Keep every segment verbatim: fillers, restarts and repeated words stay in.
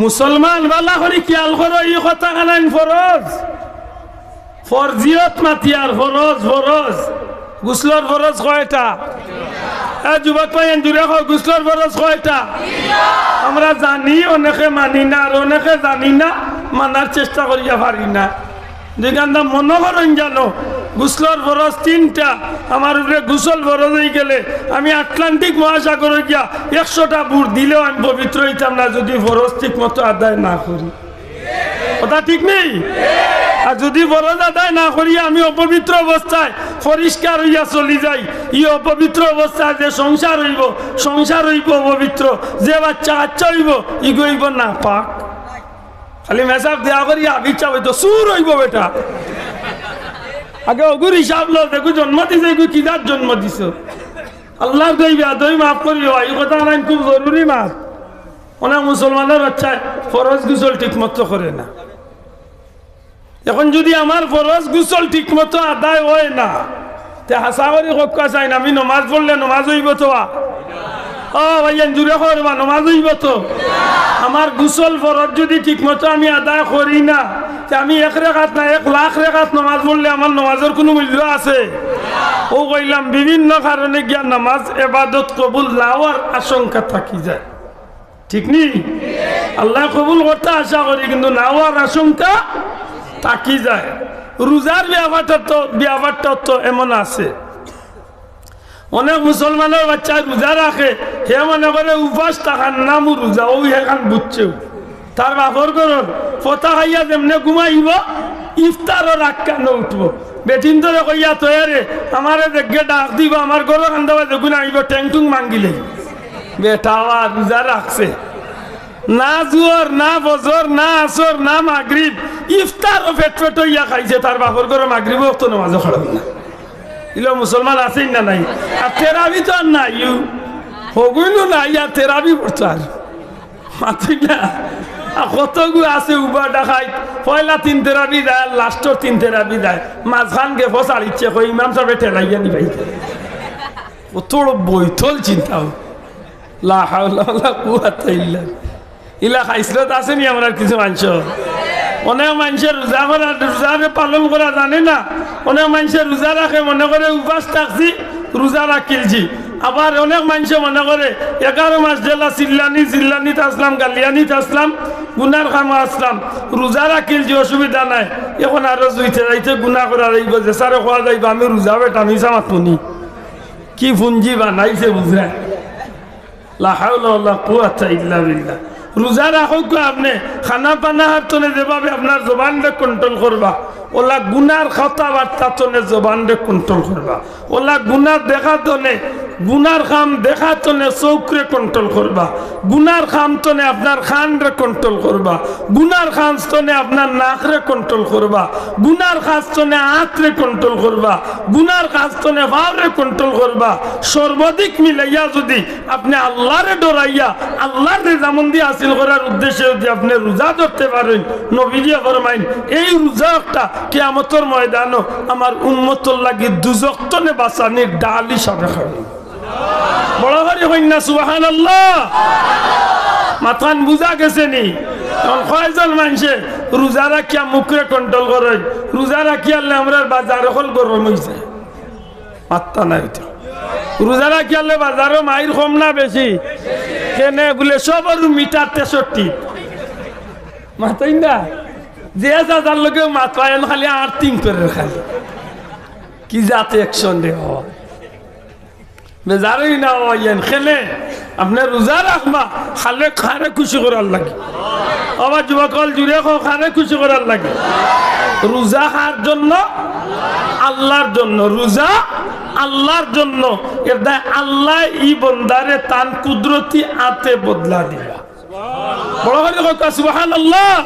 মুসলমান, বালা করি খিয়াল করো, ই কথাখানাইন ফরজ। ফরজিয়ত মাতিয়ার, ফরজ, ফরজ। গুসলর ফরজ কয়টা? এ যুবক ভাইয়াইন, জুরে কও, গুসলর ফরজ কয়টা? আমরা জানি, অনেকে মানি না, আর অনেকে জানি না, মানার চেষ্টা করিয়া পারি না। দুই কান্দা মনো করইন জানো, গুসলর ফরজ তিনটা, আমার উপরে গুসল ফরজ অইগেলে আমি আটলান্টিক মহাসাগরো গিয়া একশোটা বুড় দিলেও আমি পবিত্র অইতাম না, যুদি ফরজ ঠিক মতো আদায় না করি। কথা ঠিক নি? আর যুদি ফরজ আদায় না করি আমি অপবিত্র অবস্থায় পরিষ্কার অইয়া চলি যাই, ই অপবিত্র অবস্থায় যে সংসার অইবো, সংসার অইবো অপবিত্র, যে বাচ্চা কাচ্চা অইবো, ইগু অইবো নাপাক। খালি মেসাব দেয়া করি আবিচ্ছা অইতো, চুর অইবো বেটা। আগে অগুর হিসাব লও, দেখো জন্ম দিছো, এগু কিজাত জন্ম দিছো। আল্লার দোয়াই, বেয়াদবি মাফ করিও, ই কথাখানাইন খুব জরুরি মাত। অনেক মুসলমানর বাচ্চায় ফরজ গুসল ঠিক মতো করে না। এখন যুদি আমার ফরজ গুসল ঠিক মতো আদায় অয় না, তে হাছা করি কউক্কা চাইন, আমি নমাজ পড়লে নমাজ অইবো তো? ও ভাইয়াইন, জুরে কও রে বা, নমাজ অইবো তো? আমার গুসল ফরজ যুদি ঠিক মতো আমি আদায় করি না, তে আমি এক রেকাত না, এক লাখ রেকাত নমাজ পড়লে আমার নমাজর কুনু মূল্য আছে? অউ কইলাম, বিভিন্ন কারণে গিয়া নমাজ এবাদত কবুল না অওয়ার আশঙ্কা থাকি যায়। ঠিক নি? আল্লায় কবুল করতা আশা করি, কিন্তু না অওয়ার আশঙ্কা থাকি যায়। রুজার ব্যাপারটা তো, ব্যাপারটা তো এমন আছে, অনেক মুসলমানর বাচ্চায় রুজা রাখে, হে মনে করে উপাস থাকার নামও রুজা, অউ হেখান বুঝছে। তার বাপর ঘরর ফতা খাইয়া যেমনে ঘুমাইবো, ইফতারর আগ কানো উঠবো। বেটিন্তরে কইয়া থয় রে, আমারে যেগে ডাক দিবো, আমার ঘরর কান্দাবায় যেগুন আইবো, ঠেং-ঠুং ভাঙ্গিলে। বেটা বা রুজা রাখছে, না জুহর, না ফজর, না আসর, না মাগরিব, ইফতারও পেট পেট অইয়া খাইছে, তার বাপর ঘরর মাগরিব অক্ত নমাজও খাড়া না। ইলা মুসলমান আছইন না নাই? আর তেরাবি তো আর নাই, ইউ হগুইনও নাই, আর তেরাবি পড়তো আর। মাতইন না। আর কতগু আছে উবা ডাকাইত, পয়লা তিন তেরাবি যায়, আর লাস্টর তিন তেরাবি যায়। মাঝখান গেফ ছাড়িচ্ছে, কই ইমাম সাবে ঠেলাইয়া নিবাই। কত বড় বৈতল চিন্তা। লা হাওলা ওয়ালা কুওয়াতা ইল্লা। ইলা খাইছলত আছে নি আমরার কিছু মানষর? অনেক মানষে রুজা করা, রুজারে পালন করা জানে না। অনেক মানষে রুজা রাখে, মনে করে উপাস থাকছি, রুজা রাখিলছি। আবার অনেক মানষে মনে করে এগারো মাস যেলা চিল্লানি, চিল্লানিত আছলাম, গালিয়ানিত আছলাম, গুনার কামো আছলাম, রুজা রাখিলছি, অসুবিধা নাই। এখন আরো জুইতে যাইতে গুনা করা যাইবো, যে সারে কওয়া যাইবো, আমি রুজা বেটা, মিছা মাতমু নি। কি পুঞ্জি বানাইছে বুঝরা? লা হাওলা ওয়ালা কুওয়াতা ইল্লা বিল্লাহ। রুজা রাখউক্কা আপনে, খানা পানা হার তনে যেভাবে আপনার জবানরে control করবা, অলা গুনার কথাবার্তা তনে জবানরে control করবা, অলা গুনার দেখা তনে, গুনার কাম দেখা তনে চউখরে control করবা, গুনার কাম তনে আপনার কানরে control করবা, গুনার কাজ তনে আপনার নাকরে control করবা, গুনার কাজ তনে আতরে control করবা, গুনার কাজ তনে পাওরে control করবা। সর্বাধিক মিলাইয়া যুদি আপনে আল্লারে ডরাইয়া, আল্লার রেজামন্দি হাসিল করার উদ্দেশ্যে যুদি আপনে রুজা ধরতে পারইন, নবীজিয়ে ফরমাইন, এই রুজা একটা কিয়ামতর ময়দানো আমার উম্মতর লাগি দুজখ তনে বাঁচানির ঢাল হিসাবে খাড়া অইবো। বড় করি কইন না সুবহানাল্লাহ। মাতখান বুঝা গেছে নি? এখন কয়জন মানষে রুজা রাখিয়া মুখরে control করইন, রুজা রাখিয়ারলে আমরার বাজার অকল গরম অইযায়। মাত্তা নাই অইতো। রুজা রাখিয়ারলে বাজারো মাইর কম না বেশি? কেনে বুলে সবর মিটার তেষট্টি। মাতইন না? যে যার লগে মাত পায়, খালি আর তিন করের খালি। কি জাত action রে বাবা। বেজার অইন না অইয়েন, কেনে? আপনে রুজা রাখবা, খালি কারে খুশি করার লাগি। ও বা যুবক অকল, জুরে কও, কারে খুশি করার লাগি। রুজা কার জন্য? আল্লার জন্য। রুজা আল্লার জন্য। এরদায় আল্লায় ই বন্দারে তান কুদরতি আতে বদলা দিবা। বড় করি কউক্কা সুবহানাল্লাহ।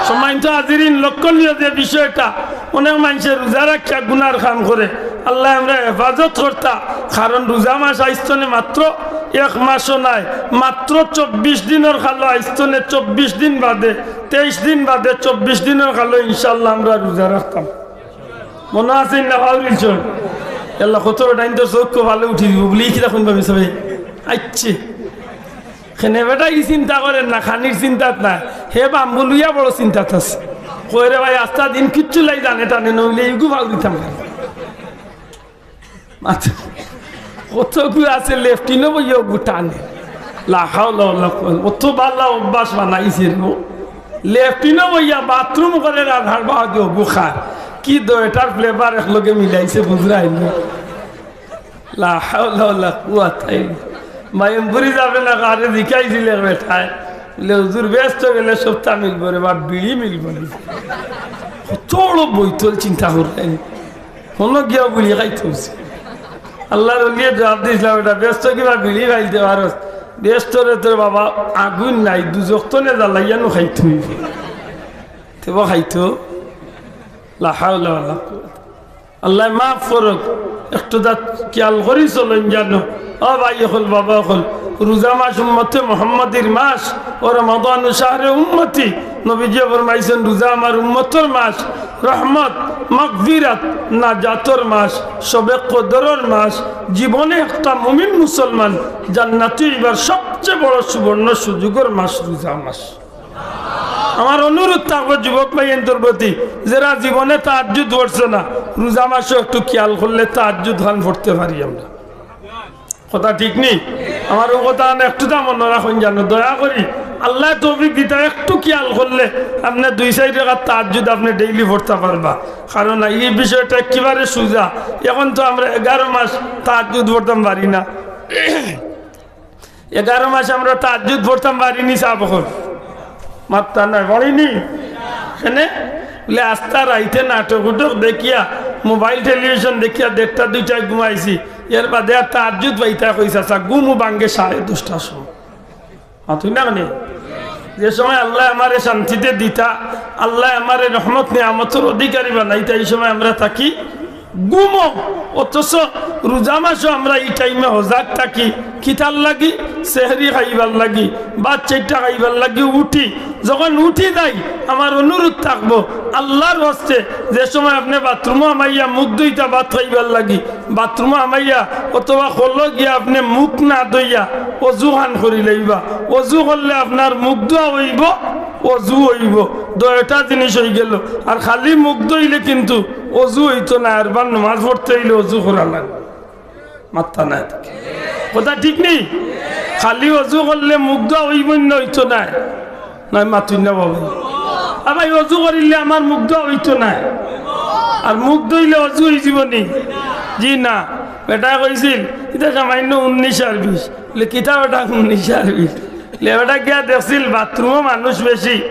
সম্মানিত হাজিরিন, লক্ষণীয় যে বিষয়টা, অনেক মানষে রুজা রাখিয়া গুনার কাম করে। আল্লায় আমরারে হেফাজত করতা, কারণ রুজা মাস আইজ তনে মাত্র এক মাসও নায়, মাত্র চব্বিশ দিনর কালো আইজ তনে চব্বিশ দিন বাদে, তেইশ দিন বাদে চব্বিশ দিনর কালো ইনশাআল্লাহ আমরা রুজা রাখতাম। মনো আছে না? পাউরিলছইন। আল্লাহ কত বেটাইন্তর চউখ কপালো উঠি দিবো, বুলে, "ই কিতা কইন বা মিছা ভাই?" আইচ্ছে। কেনে বেটা ই চিন্তা করের না, খানির চিন্তাত নায়, হে বাম্বু লইয়া বড় চিন্তাত আছে। কয় রে ভাই, আস্তা দিন কিচ্ছু লাই জানে টানে, নইলে ইগু ফাউ দিতাম। আচ্ছা, কতগু আছে লেফটিনো বইয়া অগু টানে। লা হাওলা ওয়ালা কুওয়াতা। অত বালা অভ্যাস বানাইছে রে। লেফটিনো বইয়া বাথরুম করের আর হারবা অগু খার। কি দয়টার ফ্লেভার একলগে মিলাইছে, বুঝরায় নি? লা হাওলা ওয়ালা কুওয়াতা ইল্লা। মায়ামপুরি যাবে না, কারে জিকাইছিল বেটায়। বলে, "হুজুর, বেহেস্তো গেলে সবতা মিলবো রে বা, বিড়ি মিলবো নি।" কত বড় বৈতল চিন্তা করলেন। হনো গিয়া বিড়ি খাইতো অইছে। আল্লার ওলিয়ে জবাব দিছলা, "বেটা, বেহেস্তো কিবা বিড়ি খাইলতে পারস? বেহেস্তরে তোর বাবা আগুন নাই, দুজখ তনে জ্বালাইয়া নু খাইতো অইবো।" তেবো খাইতো। লা হাওলা ওয়ালা কুওয়াতা। আল্লায় মাফ করউক, একটু জাত খিয়াল করি চলইন জানো। ও ভাই অকল, বাবা অকল, রোজা মাস উম্মতে মুহাম্মাদির মাস, ও রমাদানু শাহরে উম্মতি। নবীজিয়ে ফরমাইছইন, রোজা আমার উম্মতর মাস, রহমত, মাগফিরাত, নাজাতর মাস, শবে কদরর মাস। জীবনে একটা মুমিন মুসলমান জান্নাতি অইবার সবচেয়ে বড় সুবর্ণ সুযোগর মাস রোজা মাস। আমার অনুরোধ থাকবো যুবক ভাইয়াইন্তর প্রতি, যেরা জীবনে তাহাজ্জুদ পড়ছো না, রোজা মাসো একটু খিয়াল করলে তাহাজ্জুদ খান পড়তে পারি আমরা। কথা ঠিক নি? আমার অউ কথা খান একটু তা মনো রাখইন জানো, দয়া করি। আল্লায় তৌফিক দিতা, একটু খিয়াল করলে আপনে দুই চাইর রাকাত তাহাজ্জুদ আপনে ডেইলি পড়তা পারবা। কারণ ই বিষয়টা একেবারে সুজা। এখন তো আমরা এগারো মাস তাহাজ্জুদ পড়তাম পারি না। এগারো মাস আমরা তাহাজ্জুদ পড়তাম পারিনি, সাব অকল? মাত্তা নাই, পারিনি। কেনে? বলে, আস্তা রাইতে নাটক উটক দেখিয়া, মোবাইল টেলিভিশন দেখিয়া দেড়টা দুইটায় ঘুমাইছি। এর বাদে আর তাহাজ্জুদ পাইতা কই চাচা, ঘুমও ভাঙ্গে সাড়ে দশটার সময়। মাতুই না কেনে? যে সময় আল্লায় আমারে শান্তিতে দিতা, আল্লায় আমারে রহমত নিয়ামতর অধিকারী বানাইতা, ই সময় আমরা থাকি ঘুমো। অথচ রোজা মাসো আমরা ই টাইমে হজাগ থাকি। কিতার লাগি? সেহরি খাইবার লাগি, ভাত চাইরটা খাইবার লাগি উঠি। যখন উঠি যাই, আমার অনুরোধ থাকবো, আল্লার ওয়াস্তে, যে সময় আপনে বাথরুমো হামাইয়া মুখ ধুইতা ভাত খাইবার লাগি, বাথরুমো হামাইয়া অথবা কলো গিয়া আপনে মুখ না ধুইয়া অজু খান করি লইবা। অজু করলে আপনার মুখ ধোয়া অইবো, অজু অইবো, দুইটা জিনিস অইগেলো। আর খালি মুখ ধইলে কিন্তু অজু অইতো নায়, আর বার নমাজ পড়তে অইলে অজু করা লাগে। মাত্তা নাই। কথা ঠিক নি? খালি অজু করলে মুখ ধোয়া অইবো না, অইতো নায়? নায়, মাতুই না বাবা। আর ভাই, অজু করিলে আমার মুখ ধোয়া অইতো নায়? আর মুখ ধইলে অজু অইযিবো নি? জি না। বেটায় কইছিল, ইটা সামান্য উনিশ আর বিশ। বলে, "কিতা বেটা উনিশ আর বিশ?" বলে, বেটা গিয়া দেখছিল, বাথরুমো মানুষ বেশি,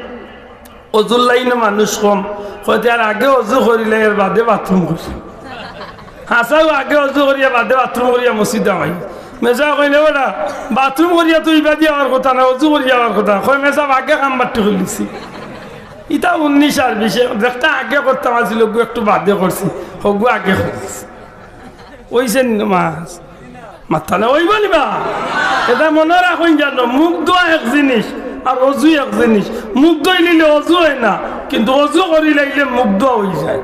অজুর লাইনো মানুষ কম। কয়, "তে আর আগে অজু করিলে, এর বাদে বাথরুম করি।" হাছাউ আগে অজু করিয়া বাদে বাথরুম করিয়া মসজিদ হামাই। মেসাব কইন, "বেটা, বাথরুম করিয়া তো ইবাদি আওয়ার কথা না, অজু করিয়া আওয়ার কথা।" কয়, "মেসাব, আগে কাম বাট্টি করিলিছি।" ইটা উনিশ আর বিশে, যেটা আগে করতাম আছিল, অগু একটু বাদে করছি, অগু আগে করছি। অইছে নি নমাজ? মাত্তা না, অইবো নি বা? ইটা মনো রাখইন জানো, মুখ ধোয়া এক জিনিস আর অজু এক জিনিস। মুখ ধইলিলে অজু অয় না, কিন্তু অজু করিলাইলে মুখ ধোয়া অইযায়।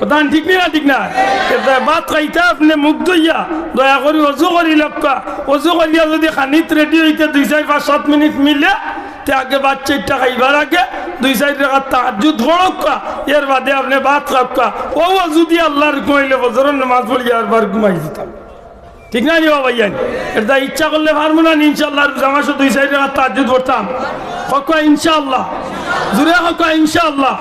কথা ঠিক নি না? ঠিক না? ইটা ভাত খাইতা আপনে মুখ ধইয়া, দয়া করি অজু করি লউক্কা। অজু করিয়া যুদি খানিত রেডি অইতে দুই, চাইর, পাঁচ, সাত মিনিট মিলে, তে আগে ভাত চাইরটা খাইবার আগে দুই, চাইর রাকাত তাহাজ্জুদ পড়উক্কা, এর বাদে আপনে ভাত খাউক্কা। অউ অজু দি আল্লার হুকুম অইলে ফজরর নমাজ পড়িয়া আরবার ঘুমাই যিতাম। ঠিক না নি বা ভাইয়াইন? ইটা ইচ্ছা করলে পারমু না নি, ইনশাআল্লাহ, রোজা মাসো দুই, চাইর রাকাত তাহাজ্জুদ পড়তাম। কউক্কা ইনশাআল্লাহ। জুরে কউক্কা ইনশাআল্লাহ।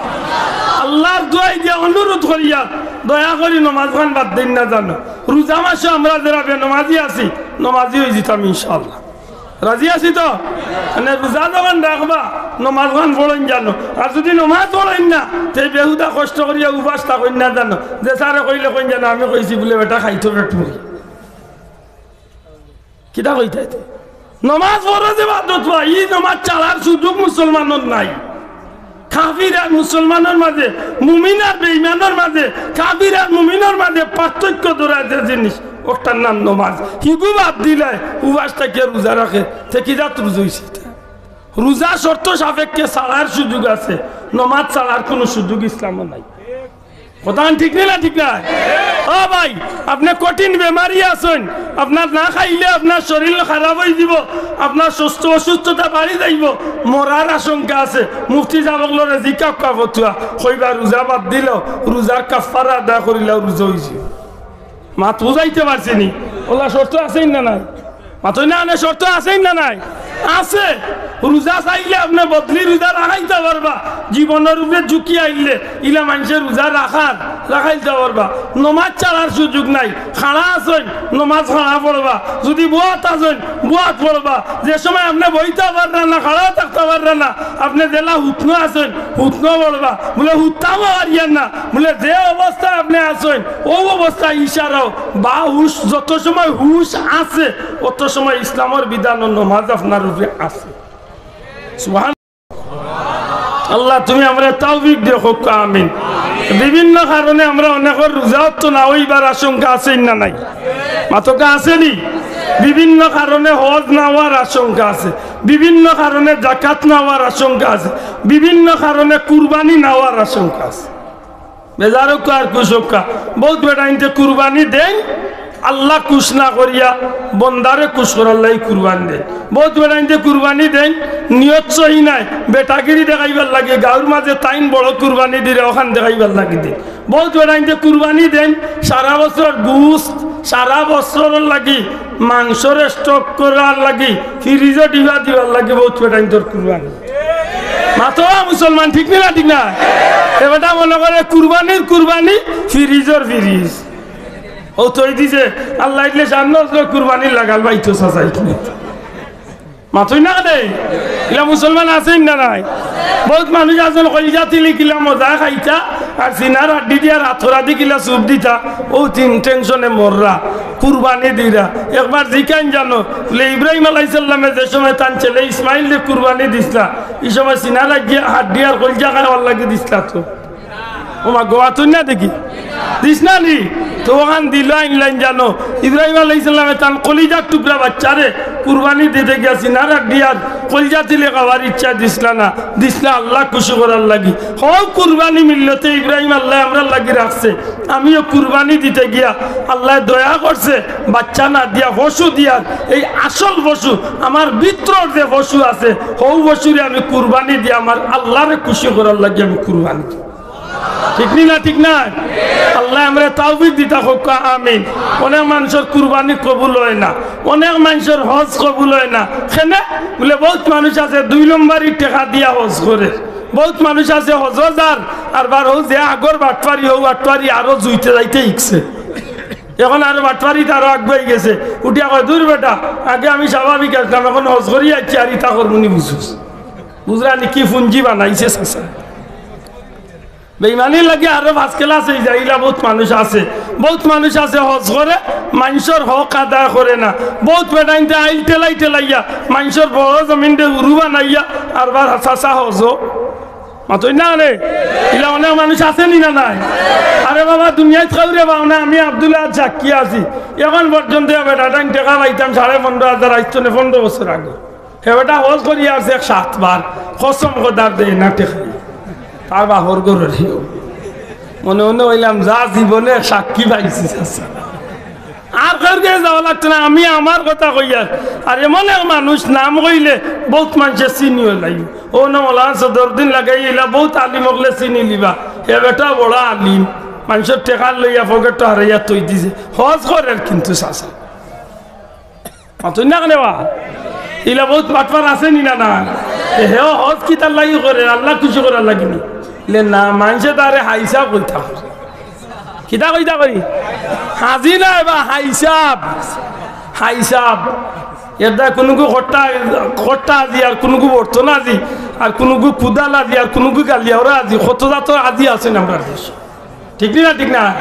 আল্লার দোয়াই দিয়া অনুরোধ করিয়ার, দয়া করি নমাজ খান বাদ দেইন না জানো। রোজা মাসো আমরা যেরা বেনমাজি আছি, নমাজি অইযিতাম ইনশাআল্লাহ। রাজি আছি তো? মানে রোজা যখন রাখবা, নমাজ খান পড়ইন জানো। আর যুদি নমাজ পড়ইন না, তে বেহুদা কষ্ট করিয়া উপাস থাকইন না জানো। যে স্যারে কইলে কইন জানো, "আমি কইছি বুলে বেটা খাইতো পেট ভরি।" কিতা কইতা ইতে? নমাজ ফরজ ইবাদত বা, ই নমাজ ছাড়ার সুযোগ মুসলমানর নাই। কাফির আর মুসলমানর মাঝে, মুমিন আর বেইমানর মাঝে, কাফির আর মুমিনর মাঝে পার্থক্য ধরার যে জিনিস, ওটার নাম নমাজ। হিগু বাদ দিলে, উপাস থাকিয়া রোজা রাখে, তে কি জাত রোজা অইছে ইটা? রোজা শর্ত সাপেক্ষে ছাড়ার সুযোগ আছে, নমাজ ছাড়ার কুনু সুযোগ ইসলামো নাই। কথা ঠিক নি না? ঠিক না? ও ভাই, আপনে কঠিন বেমারি আছইন, আপনার না খাইলে আপনার শরীল খারাপ অইযিবো, আপনার সুস্থ অসুস্থতা বাড়ি যাইবো, মরার আশঙ্কা আছে। মুফতি সাব অকলরে জিকাউক্কা ফতুয়া, কইবা রোজা বাদ দিলাও, রোজার কাফফারা আদায় করিলাও, রোজা অইযিবো। মাত বুঝাইতে পারছি নি? অলা শর্ত আছে না নাই? মাতইন না, অনে শর্ত আছে না নাই? আছে। রোজা চাইলে আপনে বদলি রোজা রাখাইতা পারবা। জীবনর উপরে ঝুঁকি আইলে ইলা মানষে রোজা রাখার, রাখাইতা পারবা। নমাজ ছাড়ার সুযোগ নাই। খাড়া আছইন, নমাজ খাড়া পড়বা। যুদি বওয়াত আছইন, বওয়াত পড়বা। যে সময় আপনে বইতা পাররা না, খাড়া থাকতা পাররা না, আপনে যেলা হুতনো আছইন, হুতনো পড়বা। বুলে, হুততামও পারিয়ার না। বুলে, যে অবস্থায় আপনে আছইন, অউ অবস্থায় ইশারাও বা হুশ, যত সময় হুশ আছে, অত সময় ইসলামর বিধান ও নমাজ আপনার উপরে আছে। সুবহান আল্লাহ, তুমি আমরারে তৌফিক দিও, কউক্কা আমিন। বিভিন্ন কারণে আমরা অনেকর রোজাও তো না অইবার আশঙ্কা আছে না নাই? মাতউক্কা আছে নি? বিভিন্ন কারণে হজ না অওয়ার আশঙ্কা আছে, বিভিন্ন কারণে জাকাত না অওয়ার আশঙ্কা আছে, বিভিন্ন কারণে কুরবানি না অওয়ার আশঙ্কা আছে। বেজার অউক্কা আর খুশ অউক্কা, বউত বেটাইন্তে কুরবানি দেইন, আল্লাহ খুশ না করিয়া বন্দারে খুশ করার লাগি কুরবানি দেইন। বউত বেটাইন্তে কুরবানি দেইন, নিয়ত সহি নাই, বেটাগিরি দেখাইবার লাগি, গাউর মাঝে তাইন বড় কুরবানি দিরা, অখান দেখাইবার লাগি দেইন। বউত বেটাইন্তে কুরবানি দেইন, সারা বছর গুস্ত, সারা বছরর লাগি মাংসরে stock করার লাগি, ফ্রিজো ডিবা দিবার লাগি বউত বেটাইন্তর কুরবানি। মাতো মুসলমান, ঠিক নি না? ঠিক না? এ বেটা মনো করে কুরবানির কুরবানি, ফ্রিজর ফ্রিজ। অউ থই দিছে, আল্লায় দিলে সামনে অসলো কুরবানির লাগাল বাইতো চাচাই। মাতইন না কেনে? ইলা মুসলমান আছইন না নাই? বউত মানুষ আছইন, কলিজা তিলি কিলা মজা খাইতা, আর সিনার হাড্ডি দিয়া আতকরা দি কিলা চুপ দিতা, অউ তিন tension-এ মররা, কুরবানি দিরা। একবার জিকাইন জানো, বুলে ইব্রাহিম আলাইহিস সালামে যে সময় তান ছেলে ইসমাইলরে কুরবানি দিছলা, ই সময় সিনার হাড্ডি, হাড্ডি আর কলিজা খাওয়ার লাগি দিছলা তো। ও মা গো, মাতইন না দেখি। দিছলা নি? তো অখান দিলা আনলাইন জানো। ইব্রাহিম আলাইহিস সালামে তান কলিজার টুকরা বাইচ্চারে কুরবানি দিতে গিয়া সিনার হাড্ডি আর কলিজা তিলি খাওয়ার ইচ্ছা দিছলা না। দিছলা আল্লাহ খুশি করার লাগি। হউ কুরবানি মিল্লতে ইব্রাহিম আল্লায় আমরার লাগি রাখছে। আমিও কুরবানি দিতে গিয়া আল্লায় দয়া করছে, বাইচ্চা না দিয়া পশু দিয়ার, এই আসল পশু, আমার ভিতরর যে পশু আছে, হউ পশুরে আমি কুরবানি দিয়া আমার আল্লারে খুশি করার লাগি আমি কুরবানি। ঠিক নি না? ঠিক না? আল্লায় আমরারে তৌফিক দিতা কউক্কা, আমিন। অনেক মানষর কুরবানি কবুল অয় না, অনেক মানষর হজ কবুল অয় না। কেনে? বুলে বউত মানুষ আছে দুই নম্বরি টেকা দিয়া হজ করে, বউত মানুষ আছে হজো যার, আর বার হউ যে আগর বাটপারি, হউ বাটপারি আরো জুইতে যাইতে হিকছে। অখন আরো বাটপারিত আরো আগুয়াই গেছে। উঠিয়া কয়, "দূর বেটা, আগে আমি স্বাভাবিক আছলাম, অখন হজ করি আইছি, আর ইতা করমু নি বুঝছস?" বুঝরা নি কি পুঞ্জি বানাইছে চাচা? বেইমানির লাগি আরো first class অই যায়, ইলা বউত মানুষ আছে। বউত মানুষ আছে হজ করে, মানষর হক আদায় করে না। বউত বেটাইন্তে আইল ঠেলাই ঠেলাইয়া, মানষর বড় জমিনরে উরু বানাইয়া, আর বার চাচা হজো। মাতইন না কেনে? ইলা অনেক মানুষ আছে নি না নাই? আরে বাবা, দুনিয়াত কাউরে পাও না, আমি আব্দুল আহাদ সাক্ষী আছি। অখন পর্যন্ত বেটাটাইন টেকা পাইতাম সাড়ে পনরো হাজার, আইজ থনে পনরো বছর আগে। হে বেটা হজ করি আইছে এক সাতবার, কসম খোদার দেয় না টেকা। তার বাপর ঘরর হিও। মনে মনে কইলাম, যা জীবনে সাক্ষী পাইছি চাচা। আর কেউর গেছে যাওয়া লাগতো না, আমি আমার কথা কইয়ার। আর এমন এক মানুষ নাম কইলে বউত মানষে চিনিও লাইবো। অউ না মৌলানা সদরুদ্দিন লাগাই ইলা বউত আলিম অকলে চিনিলিবা। হে বেটা বড় আলিম, মানষর টেকা লইয়া পকেটো হারাইয়া থই দিছে। হজ করের কিন্তু চাচা। মাতইন না কেনে বা? ইলা বউত বাটপার আছে নি না নাই? এ হেও হজ কিতার লাগি করের? আল্লাহ খুশি করার লাগি নি? ইলে না, মানষে তারে হাইসাব কইতা করি। কিতা কইতা করি? হাজি না এবা, হাইসাব। হাইসাব। এর দায় কুনুগু খট্টা, খট্টা হাজি, আর কুনুগু বর্তন হাজি, আর কুনুগু কুদাল হাজি, আর কুনুগু গালিয়াওরা হাজি। কত জাতর হাজি আছে না আমরার দেশো। ঠিক নি না? ঠিক না?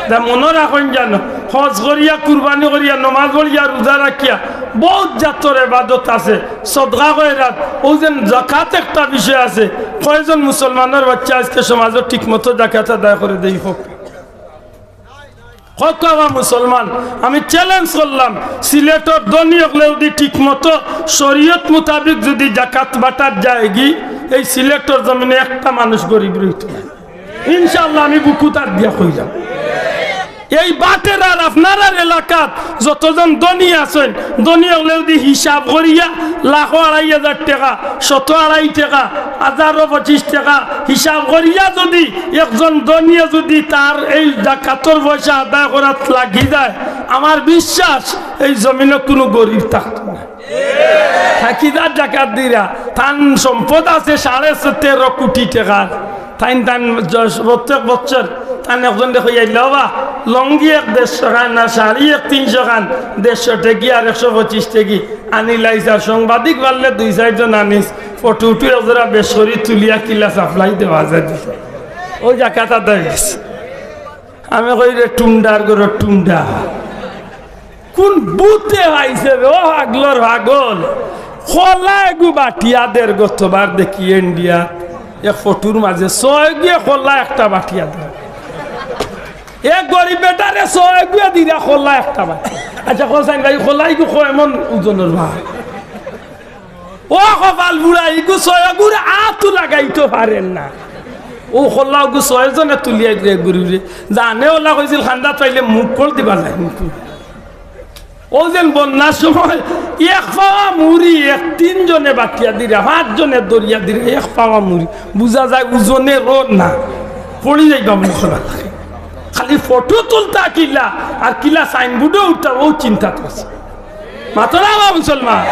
তা মনো রাখইন জানো, হজ করিয়া, কুরবানি করিয়া, নমাজ পড়িয়া, রোজা রাখিয়া, বউত জাতর এবাদত আছে, সদকা খয়রাত, অউ যেন জাকাত একটা বিষয় আছে। কয়জন মুসলমানর বাইচ্চা আইজকে সমাজো ঠিকমতো জাকাত আদায় করে দেয়? কউক্কা বা মুসলমান, আমি challenge করলাম, সিলেটর ধনী অকলে যুদি ঠিকমতো শরিয়ত মোতাবিক যুদি জাকাত বাটাত যায়গি, এই সিলেটর জমিনো একটা মানুষ গরিব রইতো নায়। ইনশাআল্লাহ, আমি বুকুত আত দিয়া কইলাম। এই বাটেরার আপনারার এলাকাত যতজন ধনী আছইন, ধনী অকলে যুদি হিসাব করিয়া লাখো আড়াই হাজার টেকা, শতো আড়াই টেকা, হাজারো পঁচিশ টেকা হিসাব করিয়া যুদি একজন ধনীয়ে যুদি তার এই জাকাতর পয়সা আদায় করাত লাগি যায়, আমার বিশ্বাস এই জমিনো কুনু গরিব থাকতো নায়। থাকি যার জাকাত দিরা, তান সম্পদ আছে সাড়ে তেরো কোটি টেকার। তাইন তান জ-, প্রত্যেক বছর তান একজনরে কইয়া আইলা, "বাবা, লুঙ্গি এক দেড়শো খান, আর শাড়ি এক তিনশো খান, দেড়শো টেকি আর একশো পঁচিশ টেকি আনিলাইস, আর সাংবাদিক পারলে দুই চাইরজন আনিস, ফটো উঠু একজোড়া বেশ করি তুলিয়া কিলা সাপ্লাই দেওয়া যায়।" দিছে, অউ জাকাত আদায় অইগেছে। আমি কই, "রে টুন্ডার ঘরর টুন্ডা, কুন ভূতে পাইছে রে, ও পাগলর পাগল, কলা এগু বাটিয়া দের গতবার দেখি ইন্ডিয়া, এক ফটোর মাঝে ছয়গুয়ে কলা একটা বাটিয়া দের।" এক গরিব বেটারে ছয়গুয়ে দিরা কলা একটা বাটি। আচ্ছা, কও চাইন ভাই, কলা ইগু কয় মন ওজনর বা? ও কপাল পুড়া, ইগু ছয়গুর আতও লাগাইতো পারের না। অউ কলা অগু ছয়জনে তুলিয়া দিরা গরিবরে। জানে অলা কইছিল, কান্দাত পাইলে মুখ কল দিবা যায়। অউ যেন বন্যার সময় এক পাওয়া মুড়ি এক তিনজনে বাটিয়া দিরা, পাঁচজনে ধরিয়া দিরা, এক পাওয়া মুড়ি। বুঝা যায় ওজনে রোড না, পড়ি যাইবা মনে করা লাগে। খালি ফটো তুলতা কিলা, আর কিলা সাইনবোর্ডো উঠতা, অউ চিন্তাত আছে। মাতরা বা মুসলমান।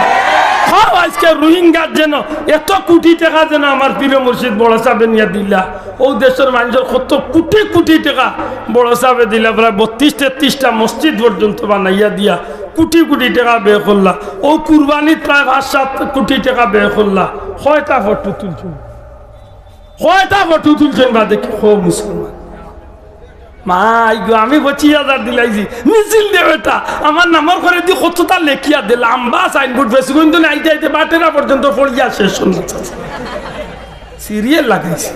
কও, আইজকে রোহিঙ্গার যেন এত কোটি টেকা যেন আমার পীর মুর্শিদ বড় সাবে নিয়া দিলা। অউ দেশর মানষর কত কোটি কোটি টেকা বড় সাবে দিলা, প্রায় বত্রিশ তেত্রিশটা মসজিদ পর্যন্ত বানাইয়া দিয়া কোটি কোটি টেকা ব্যয় করলা। অউ কুরবানিত প্রায় পাঁচ সাত কোটি টেকা ব্যয় করলা। কয়টা ফটো তুলছইন? কয়টা ফটো তুলছইন বা দেখি, কও মুসলমান। মাই গো, আমি পঁচিশ হাজার দিলাইছি, মিছিল দে বেটা, আমার নামর করেদি কততা লেখিয়া দে, লাম্বা সাইনবোর্ড, বেশি কিন্তু আইতে আইতে বাটেরা পর্যন্ত পড়িয়া শেষ অইল। সিরিয়াল লাগাইছে,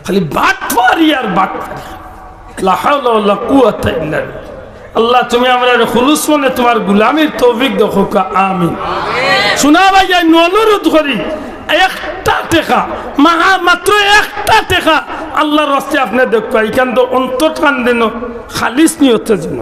খালি বাটপারি আর বাটপারি। লা হাওলা ওয়ালা কুওয়াতা ইল্লা বিল্লাহ। আল্লাহ, তুমি আমরারে খুলুস মনে তুমার গুলামির তৌফিক দেও, কউক্কা আমিন। শুনা ভাইয়াইন, অনুরোধ করি, একটা টেকা, মাহা-, মাত্র একটা টেকা আল্লাহর ওয়াস্তে আপনে দেউক্কা, ইখান তো অন্তর কান দেন, খালিস নিয়তে যেন,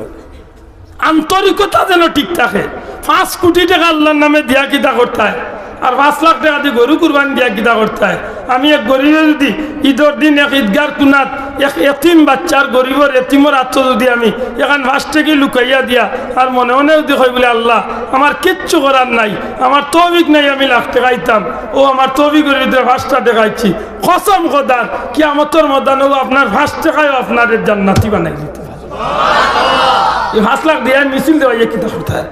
আন্তরিকতা যেন ঠিক থাকে। পাঁচ কোটি টেকা আল্লাহর নামে দিয়া কিতা করতায়, আর পাঁচ লাখ টেকা দি গরু কুরবানি দিয়া কিতা করতায়? আমি এক গরিবে যুদি ইদর দিন এক ইদগার কুনাত এক এতিম বাইচ্চার, গরিবর এতিমর আতো যুদি আমি এখান পাঁচ টেকি লুকাইয়া দিয়া, আর মনে মনে যুদি কই বুলে, "আল্লাহ, আমার কিচ্ছু করার নাই, আমার তৌফিক নাই, আমি লাখ টেকা দিতাম, অউ আমার তৌফিকর ভিতরে পাঁচটা টেকা দিছি, কসম খোদার, কিয়ামতর ময়দানো আপনার পাঁচ টেকায়ও আপনারে জান্নাতি বানাই দিতে পারে।" এই পাঁচ লাখ দিয়া মিছিল দেওয়াইয়া কিতা করতায়?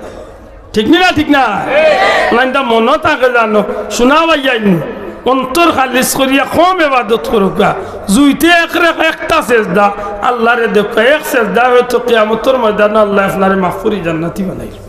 ঠিক নি না? ঠিক না? লাইনটা মনো থাকে জানো, শুনা ভাইয়াইন, অন্তর খালিস করিয়া কম এবাদত করউক্কা। জুইতে এক রেখ-, একটা সেজদা আল্লাহরে দেউক্কা, এক সেজদা হয়তো কিয়ামতর ময়দানো আল্লায় আপনারে মাফ করি জান্নাতি বানাইল।